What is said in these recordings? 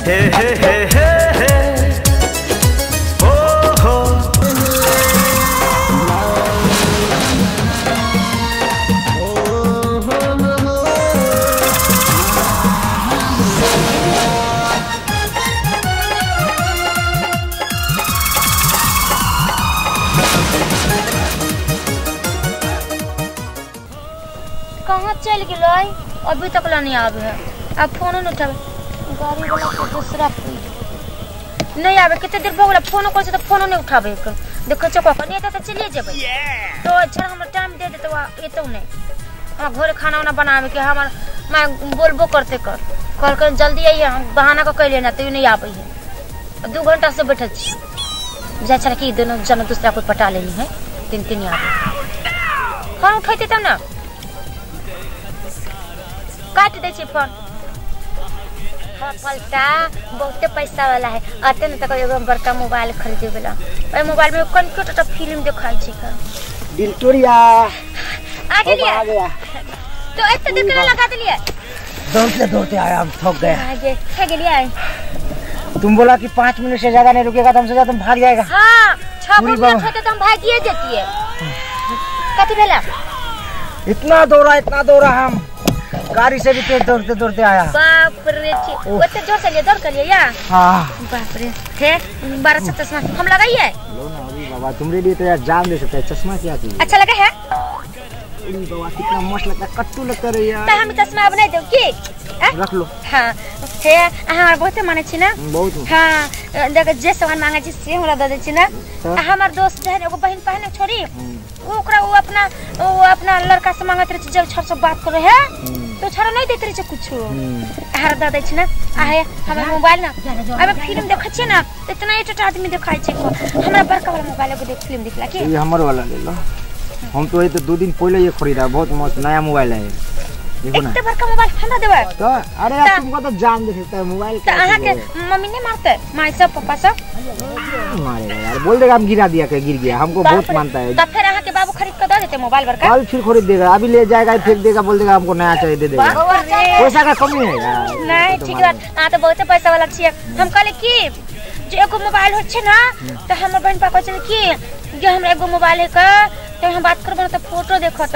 हे हे हे हे हे हो हो। कहाँ चल गए अभी तक ला नहीं आवे है। अब फोन नहीं उठावे, गाड़ी वाला को दूसरा नहीं आवे। कितने देर हो गेल फोन कर तो फोन नहीं उठावे। देखो चको नहीं तो चलिए जेबै तो अच्छा हमरा टाइम दे देते एतो नहीं। हमरा घर खाना वाना बनावे के हमर मां बोलबो करते कर कल कर जल्दी आइए, हम बहाना को कह लेना तो नहीं आवे है। 2 घंटा से बैठल छी जा चल कि दोनों जन दूसरा को पटा लेनी है। तीन तीन आवे फोन उठैते तब ना काट दे छी फोन। पलटा बहुते पैसा वाला है आते न तक एगो बड़का मोबाइल खरीदे वाला। ओइ मोबाइल में कंप्यूटर फिल्म देखाई छै का दिलटोरिया आ गेलिए तो एते देर केना लगा देलिए। दौड़ते दौड़ते आया, हम थक गया। आगे थक गेलिए। तुम बोला कि 5 मिनट से ज्यादा नहीं रुकेगा तो हमसे ज्यादा तुम भाग जाएगा। हां 6 मिनट होते तो हम भागिए जतिए। कथि भेला इतना दौड़ा हम गाड़ी से भी तेज दौड़ते दौड़ते आया। बाप रे ओते जोर से लिए दौड़ कर लिए या। हां बाप रे थे 1200 चश्मा हम लगाइए। लो ना अभी बाबा तुम्हारे लिए तो यार जान दे सकता है, चश्मा क्या चाहिए। अच्छा लगा है अरे बाबा कितना मस्त लगता है, कट्टू लगता रे यार। त हम चश्मा अब नहीं देब की रख लो। हां हे अहाँ बहुते माने छी ना बहुत। हां देख जे सामान मांगे छी से हमरा the they छी ना। हमर दोस्त जे है एगो बहिन पहने छोरी ओकरा वो अपना लड़का से मांगत रहे जब छोर से बात करे है तो छोरा नहीं देते रहे कुछ हर the they छी ना। आहे हमर मोबाइल ना अबे फिल्म देखै छी ना इतना एटा आदमी देखाइ छै हमरा बड़का वाला मोबाइल एगो देख फिल्म देखला की। ये हमर वाला ले लो, हम तो ये तो 2 दिन पहले ये खरीदा, बहुत मस्त नया मोबाइल है। देखो ना इतना बड़का मोबाइल हमरा देबै तो। अरे यार तुमको तो जान दे सकता है मोबाइल तो अहाँ के मम्मी नहीं मारते माई सब पापा सब मारेगा यार, बोल देगा हम गिरा दिया के गिर गया, हमको बहुत मानता है। तो फिर अहाँ के बाबू खरीद के the देते मोबाइल बड़का कल फिर खरीद देगा, अभी ले जाएगा फेंक देगा, बोल देगा हमको नया चाहिए दे देगा। पैसा का कमी है यार। नहीं ठीक बात, अहाँ तो बहुत पैसा वाला छियै। हम कहले कि जे एगो मोबाइल हो छै ना तो हमर बहन पापा कहै कि जे हमरा एगो मोबाइल है का तो हम बात करबो तो फोटो देखत त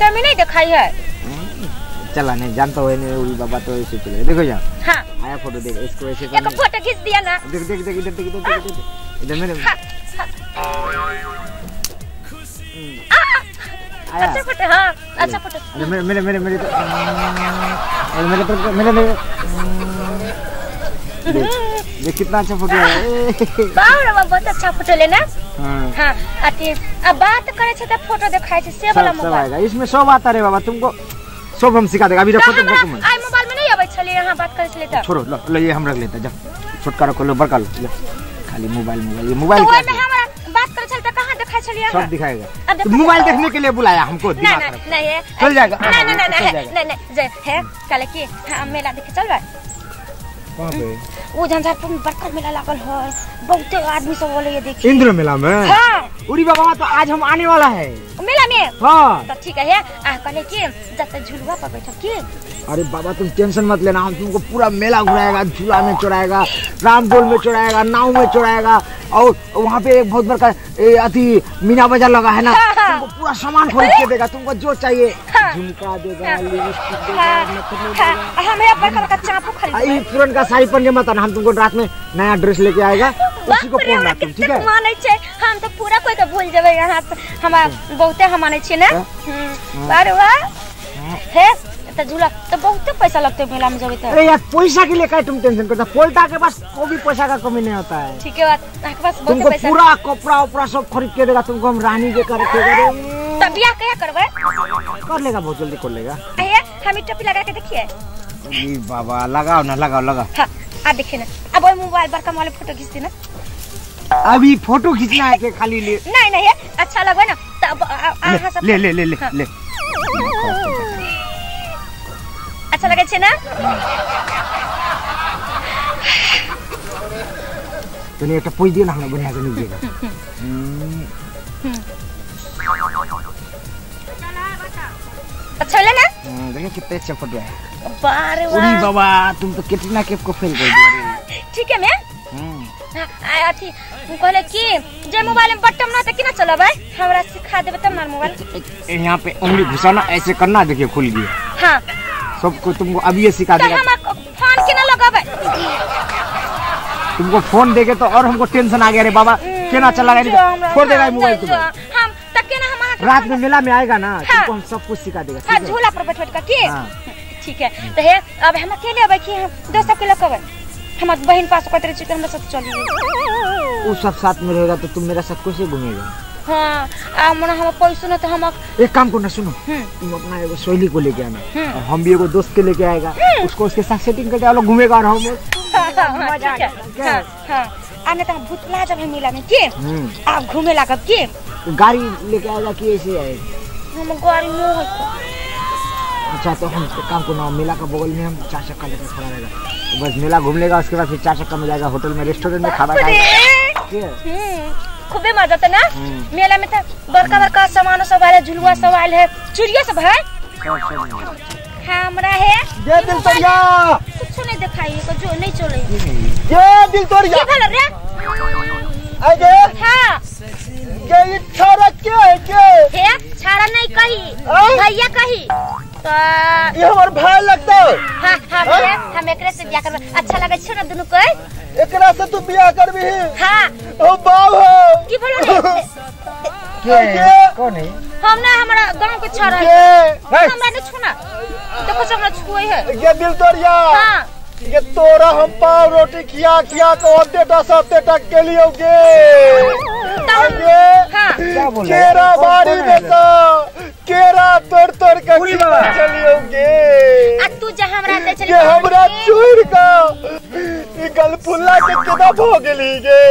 हमें नहीं देखाई है। चला नहीं जानता हो नहीं उरी बाबा तो ऐसे चले देखो यार। हां आया फोटो देख इसको ऐसे एक फोटो खींच दिया ना। देख देख देख इधर देख इधर देख इधर मेरे आया अच्छा फोटो। हां अच्छा फोटो मेरे मेरे मेरे मेरे मेरे मेरे मेरे देख कितना अच्छा फोटो है। बाप रे बाप बहुत अच्छा फोटो लेना। हां अति अब बात करे छै त फोटो देखाय छै से वाला मोबाइल आएगा इसमें सब आता रे बाबा, तुमको सब हम सिखा देगा। अभी रखो तुम रखो आई मोबाइल में नहीं आबै छले यहां बात करे छले त छोड़ो लो लो ये हम रख लेते जा छोटका रखो लो बड़का लो खाली मोबाइल मोबाइल ये मोबाइल तो ओइ में हमरा बात करे छले त कहां देखाय छले यहां सब दिखाएगा। तो मोबाइल देखने के लिए बुलाया हमको दिमाग खराब नहीं है चल जाएगा। नहीं नहीं नहीं नहीं नहीं जे है काले की हां मेला देखे चलबा कहां पे वो झंझारपुर में बड़का मेला लागल है बहुत आदमी सब बोले ये देखिए इंद्र मेला में। हां उरी बाबा तो आज हम आने वाला है मेला में। हां तो ठीक है आ कहले कि जत झुलुआ पर बैठब की। अरे बाबा तुम टेंशन मत लेना, हम तुमको पूरा मेला घुराएगा, झूला में चढ़ाएगा, रामडोल में चढ़ाएगा, नाव में चढ़ाएगा और वहाँ पे एक बहुत बड़का अति मीना बाजार लगा है ना। हाँ। तुमको पूरा सामान खरीद के देगा, तुमको जो चाहिए। झुमका देगा, लिपस्टिक देगा, नथुनी देगा। हमें बड़का बड़का चापू खरीद पुरन का साड़ी पहन के मत आना, हम तुमको रात में नया ड्रेस लेके आएगा उसी को पहनना तुम, ठीक है? मानै छै हम तो पूरा कोई के भूल जेबै यहाँ से, हमरा बहुते हम मानै छियै ना। अरे वाह हे त झूला तो बहुते पैसा लगते मेला में जेबै त। अरे यार पैसा के लिए काहे तुम टेंशन करता, पोल्टा के पास कोई भी पैसा का कमी नहीं होता है। ठीक है बात, आपके पास बहुत तुमको पैसा पूरा कपड़ा उपड़ा सब खरीद के देगा तुमको, हम रानी के करके तब बियाह कहिया करबै? कर लेगा बहुत जल्दी कर लेगा। अहे हम टोपी लगा के देखिए। ई बाबा लगाओ ना लगाओ लगाओ। हां आ देखिए ना अब ओइ मोबाइल बड़का वाले फोटो खींच दे ना। अभी फोटो खींचना है के खाली ले? नहीं नहीं अच्छा लगवे ना तब अहाँ सब ले ले ले ले ले अच्छा लगे छै ना। तनी एकटा पोज दियो ना हमरा बढ़िया से निक जेगा। अच्छा ले ना देखिए कितने अच्छा फोटो है। बारे वाह उरी बाबा तुम तो कैटरीना कैफ को फेल कर दिया रे। ठीक है मैं अथी कहले कि जे मोबाइल में बटन न त केना चलाबै हमरा सिखा देबे तब ना मोबाइल। यहाँ पे उंगली घुसाना ऐसे करना, देखिए खुल गया। हां सबको तुमको अभी ये सिखा देगा। हम फोन केना लगाबै? तुमको फोन देके तो और हमको टेंशन आ गया रे बाबा, केना चलाएगा, फोड़ देगा मोबाइल तुम्हें। हम त केना हम रात में मेला में आएगा ना, तुमको हम सब कुछ सिखा देगा। हां झूला पर बैठ के की ठीक है। तो हे अब हम अकेले अबै कि हम दोस्त सबके लकबै? हमार बहन पास कहते रहे छी हमरा साथ चलिए। वो सब साथ में रहेगा तो तुम मेरा साथ कैसे घूमेगा? हां आ मने हम पैसो न तो हम एक काम करना, सुनो तुम अपना एगो सहेली को लेके आना, हम भी एगो दोस्त के लेके आएगा, उसको उसके साथ सेटिंग करके लोग घूमेगा और हम मजा आएगा। हां हां आने त भूतला जब हम मेला में के आप घूमे लागब के गाड़ी लेके आएगा कि ऐसे आएगा? हम गाड़ी में है। अच्छा तो हम एक काम करना, मेला का बगल में हम चार चक्का लेकर खड़ा रहेगा, तो बस मेला घूम लेगा, उसके बाद फिर चार चक्का में जाएगा होटल में रेस्टोरेंट में खाना खाएगा। खूबे मजा आता ना मेला में। तो बड़का बड़का सामान सब आयल है, झुलुआ सब आयल है, चूड़िया सब है। हमरा है ये दिल तोड़िया कुछ नहीं दिखाई को जो नहीं चले ये दिल तोड़िया की भेल रे आगे। हां ये छोरा के है के हे छाड़ा नहीं कही भैया कही तो ये हमर भाई लगता है। हां हां हम एकरे से बियाह करब, अच्छा लगे छै ना दुनु के? एकरा से तू बियाह करबी? हां। ओ बाप हो की बोलो रे? के कौन है? हम ना हमरा गांव के छाड़ा है, हमरा नहीं छूना, देखो हमरा छुए है ये दिल तोड़िया। हां ये तोरा हम पाव रोटी खिया खिया के और बेटा सब बेटा के लिए गे। हां क्या बोल रहे? केरा बाड़ी में तो केरा तोड़ तोड़ के चलियो गे। आ तू जा हमरा दे चली ये हमरा चूर का ई गलफुल्ला के केना भ गेली गे।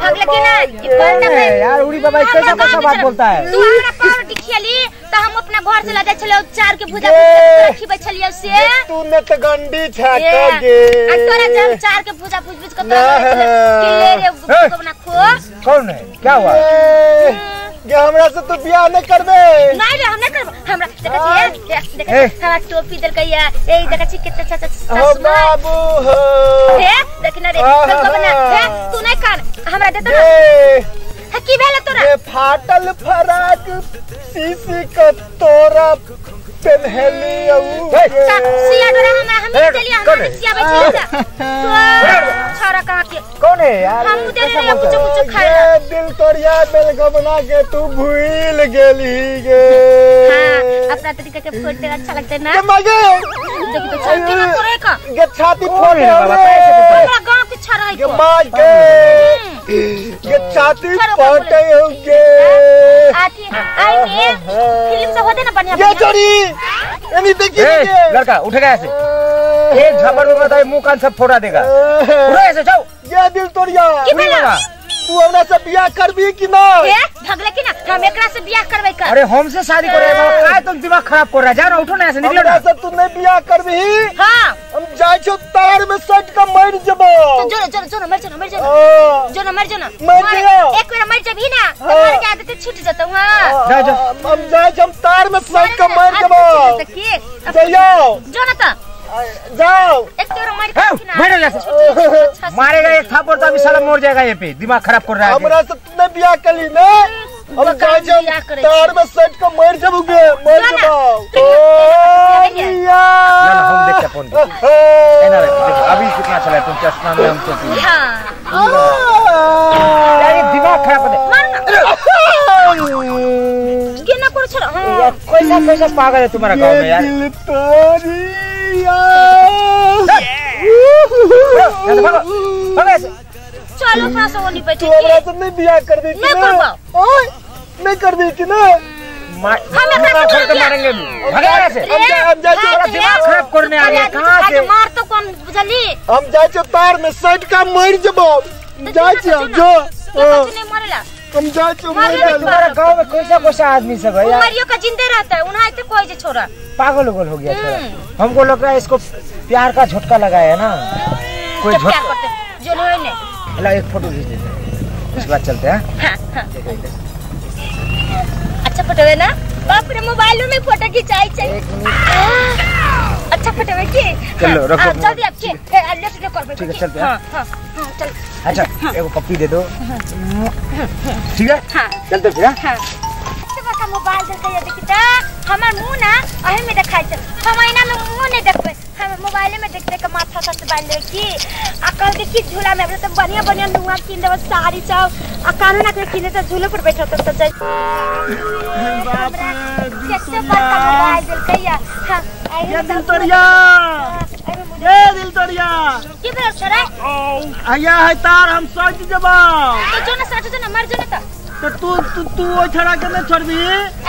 भगले के ना ई बंद है यार। उड़ी बाबा कैसा कैसा बात बोलता है तू? हमरा पाव रोटी खियाली त हम अपना घर चला जाय छलियो, चार के भुजा भुज के खिबै छलियो से। तू ने त गंडी छा के गे। आ तोरा जब चार के भुजा भुज भुज के तोरा के ले रे बना खो। कौन है? क्या हुआ? गे हमरा से तू बियाह नहीं करबे? नहीं रे हम नहीं करब। हमरा देखै छी देखै हमरा टोपी देलकै या ए देखै छी कितना अच्छा ओ बाबू हो हे देख ना रे सबको बना हे तू नहीं कान हमरा दे तो ना। हे की भेल तोरा? ये फाटल फराक सीसी के तोरा पेनहली औ सिया डोरा हमरा हम चलिया हमरा सिया बैठल जा तो छोरा कहां के कौन है यार? हम दे रे कुछ कुछ खाए ये दिल तोड़िया बेलगमना के तू भूल गेली गे। हां अपना तरीका के फोड़ अच्छा लगता है ना। के मगे देखी तो छाती ना करे का गे छाती फोड़ रे बाबा हमरा गांव के छाड़ा है गे मार के गे छाती फटे हो गे। आती आई में फिल्म से होते ना बढ़िया ये चोरी एनी देखी गे। लड़का उठेगा ऐसे एक झापड़ में बताए मुंह कान सब फोड़ा देगा। उठो ऐसे जाओ। ये दिल तोड़िया की भेल? तू हमरा से बियाह करबी कि ना? ए भगले कि ना हम एकरा से बियाह करबै का? अरे हम से शादी करे बाबा, काहे तुम दिमाग खराब कर रहा? जा ना उठो ना ऐसे निकलो ना। हमरा से तू नहीं बियाह करबी? हां हम जाय छौ तार में सट के मर जबो। तो जो जो जो मर जो मर जो जो न मर जो ना एक बेर मर जबी ना तो मर के आदत छूट जतौ। हां जा जा हम जाय छौ तार में सट के मर जबो। जाओ जो ना त जाओ एक तोर मार के ना मारे जा मारेगा एक थापड़ तो अभी साला मर जाएगा। ये पे दिमाग खराब कर रहा है। हमरा से तूने बियाह कर ली ना हम जाय छौ तार में सट के मर जबोगे मर जबो। ओ ना ना हम देखते फोन पे ए ना देखो अभी कितना चला है तुम चश्मा में हम तो हां यार ये दिमाग खराब कर दे। मार ना केना कर छोड़। यार कैसा कैसा पागल है तुम्हारा गांव में यार। दिल तोड़ी चलो अपना से नहीं बैठे तू हमरा से नहीं बियाह कर दी नहीं करबो। ओए नहीं कर दी कि ना हम एकरा मारेंगे भगा ऐसे। हम जाय छौ दिमाग खराब करने आ गया कहां से? मार तो कौन बुझली? हम जाय छौ तार में सट के मर जबो। जाय छौ जो नहीं मरेला हम जाय छौ मर जबो। तुम्हारा गांव में कैसा कैसा आदमी सब है यार। मरियो का जिंदे रहता है उन्हें तो कोई जे छोरा पागल उगल हो गया छोरा। हमको लग रहा है इसको प्यार का झटका लगाया है ना कोई। झटका करते जो नहीं ने ला एक फोटो खींच देते हैं उसके बाद चलते हैं। हां हां अच्छा फोटो है ना। बाप रे मोबाइल में फोटो खिंचाई छै। अच्छा फोटो में के चलो रखो जल्दी आप के लेट ने करबे। ठीक है चलते हैं। हां हां हां चल। अच्छा एगो पप्पी दे दो। ठीक है हां चलते फिर। हां का मोबाइल देख के देखी त हमर मुंह ना अहे में देखाई छै, हम आईना में मुंह नहीं देखबे, हम मोबाइल में देख देख के माथा सच बांध ले की आ कल देखी झूला में त बढ़िया बढ़िया नुआ किन देब साड़ी सब आ कानो ना के किने त झूले पर बैठत त जाय। बाप रे केते बड़का मोबाइल देल कहिया। हां ये दिल तोरिया, ये दिल तोरिया की भेल छोरा? आया है तार हम सट जबा। तो जो ना सट जो ना मर जो ना त तू तू तू ओ छड़ा के नहीं छोड़बी।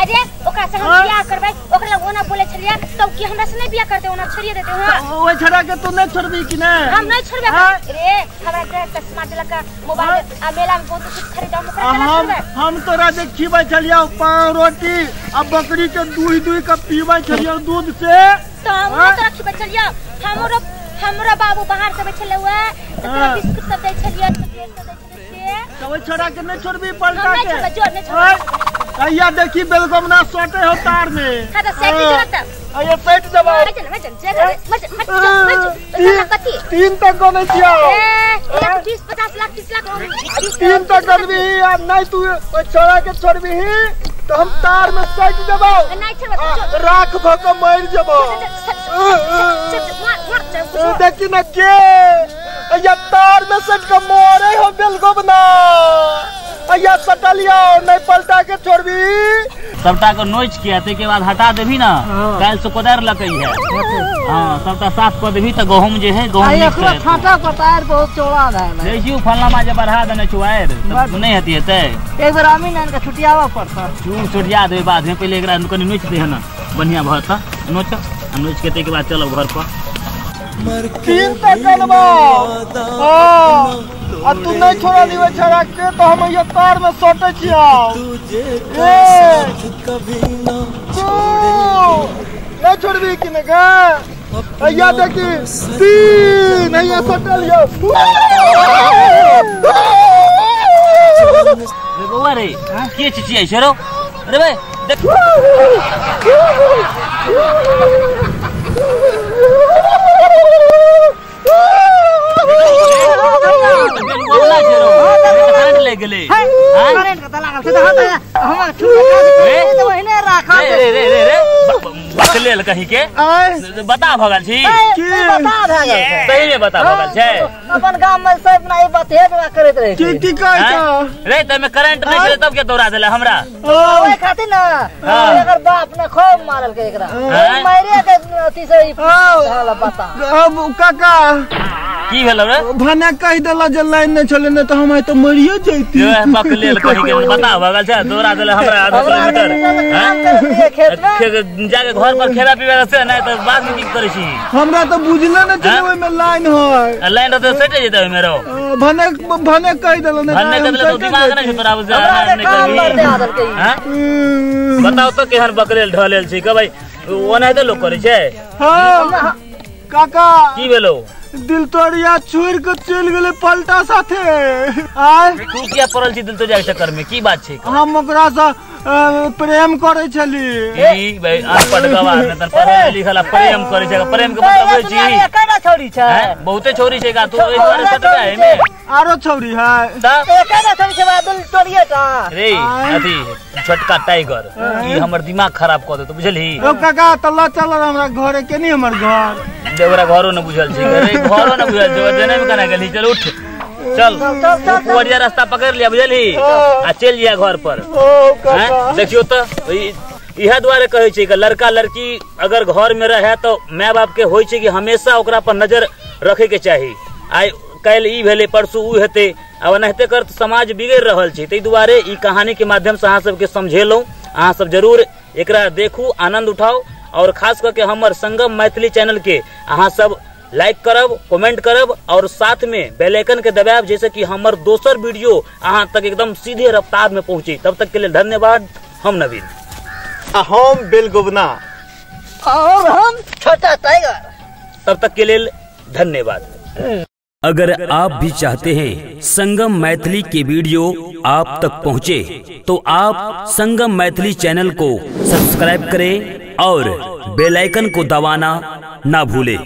अरे ओकरा से हम बियाह करबै, ओकरा लग ओना बोले छलिया तब की हमरा से नहीं बियाह करते, ओना छोड़िए देते। हां ओ छड़ा के तू नहीं छोड़बी कि नहीं? हम नहीं छोड़बे रे, हमरा के चश्मा देलक मोबाइल आ मेला में बहुत कुछ खरीदा, हम ओकरा केना छोड़बे? हम तोरा जे खिबै छलिया पाव रोटी आ बकरी के दूध दूध के पीबै छलिया दूध से, तो हम तोरा खिबै छलिया। हमरो हमरा बाबू बाहर से बैठल हुआ त तोरा बिस्कुट सब दै छलिया, चॉकलेट सब दै छलिया। तो वो छोड़ा के नहीं छोड़बी पलटा के? नहीं छोड़बे, नहीं छोड़बे। अइया देखी बेलगमना सोटे हो तार में। हां त सेट जो त अइया सेट जबा। मचल मचल जे मचल मचल मचल कथी तीन तक गनै छियो। ए 20 50 लाख 30 लाख तीन तक गनबी आ नहीं तू ओ छोड़ा के छोड़बी तो हम तार में सट जबा। नहीं छोड़बे, राख भ के मर जबा। देखी न के अइया तार में सट के मोरे हो बेलगमना। अइया सटलिया नहीं पलटा के छोड़बी। सबटा के नोच के ते के बाद हटा देबी ना, काल से कोदार लकई है। हां सबटा साफ कर देबी त गहूम जे है गहूम निकले। एकरो छाटा पर तार बहुत चौड़ा है। देखियो फलनामा जे बढ़ा देने छु आयर तब नहीं हती हेतै। एक बार आमी नान के छुटियावा पड़ता। चू छुटिया देबे बाद में, पहिले एकरा कनी नोच दे ना बढ़िया भत नोच आ नोच के ते के बाद चलो घर पर। तीन तक गनबा आ तू नहीं छोड़ा लीवे छड़ा के तो हम ये तार में सटे छियो। ए तू नहीं छोड़बी कि नहीं गा? अइया देखी तीन अइया सटल यो। रे बउआ रे के चिचियाइ छै रो? रे भाई देख करंट के त लागल छै त हमरा छुटे के ओहिने राखल। रे रे रे रे बकलेल कहीं के बता भगल छी की बता भगल छै? सही में बता भगल छै। अपन गांव में सब ना ई बात हे करैत रहे की की कहै छ रे? त में करंट नहीं छले तब के दौड़ा देले हमरा। ओए खातिर ना एकर बाप ने खूब मारल के एकरा मारे के अथी से हाल बता। अब काका की भेल रे? भने कहि देला जे लाइन नहीं छले ने त हम आइ त मरियो जैती। बकलेल कहीं के बता भगल छै, दौड़ा देले हमरा आधा किलोमीटर। हां खेत में जाके घर पर खेला पीबा से नहीं त बाद में की करै छी? हमरा त बुझले न छले ओइ में लाइन है। लाइन रहते सटे जेतै ओइ में रो। भने भने कहि देला ने भने कहि देला तो दिमाग नहीं छै तोरा, बुझे नहीं करबी। हां बताओ तो केहन बकलेल ढलेल छी के भाई ओनाहिते लोक करै छै। हां काका की भेलो? दिल तोड़िया छोड़ के चल गेले पलटा साथे। आय तू किया पड़ल छी दिल तोड़िया के चक्कर में? की बात छै? हम ओकरा से प्रेम करे छली। की भाई अनपढ़ गवार ने तन पढ़ल लिखल प्रेम करे छै। प्रेम के मतलब होय छी एकेटा छोरी छै? बहुते छोरी छै का तू एक बार सटका है में आरो छोरी है त एकेटा छोरी छै बा दिल तोड़िए टा रे अथी छोटका टाइगर ई हमर दिमाग खराब क देतो बुझलही। ओ काका त ल चल हमरा घरे के नहीं हमर घर देवरा घरो न बुझल छै रे, घरो न बुझल छै जने में कना गेली। चल उठ चल बढ़िया रास्ता पकड़ लिया बुझलही आ चल जिया घर पर। देखियो त इहे दुआरे कहै छै कि लड़का लड़की अगर घर में रहे तो my बाप के होय छै कि हमेशा ओकरा पर नजर रखे के चाही। आइ काल्हि ई भेलै परसू उ हेतै आ ओनाहिते कर समाज बिगड़ रहल छै। ताहि दुआरे ई कहानी के माध्यम से अहाँ सबके समझेलहुँ। अहाँ सब जरूर एकरा देखू, आनंद उठाओ और खास करके हमर संगम मैथिली चैनल के अहाँ सब लाइक करब, कमेंट करब और साथ में बेल आइकन के दबाब, जैसे कि हमर दोसर वीडियो अहाँ तक एकदम सीधे रफ्तार में पहुंचे। तब तक के लिए धन्यवाद। हम नवीन, हम बेलगोबना और हम छोटा टाइगर। तब तक के लिए धन्यवाद। अगर आप भी चाहते हैं संगम मैथिली के वीडियो आप तक पहुंचे, तो आप संगम मैथिली चैनल को सब्सक्राइब करें और बेल आइकन को दबाना ना भूलें।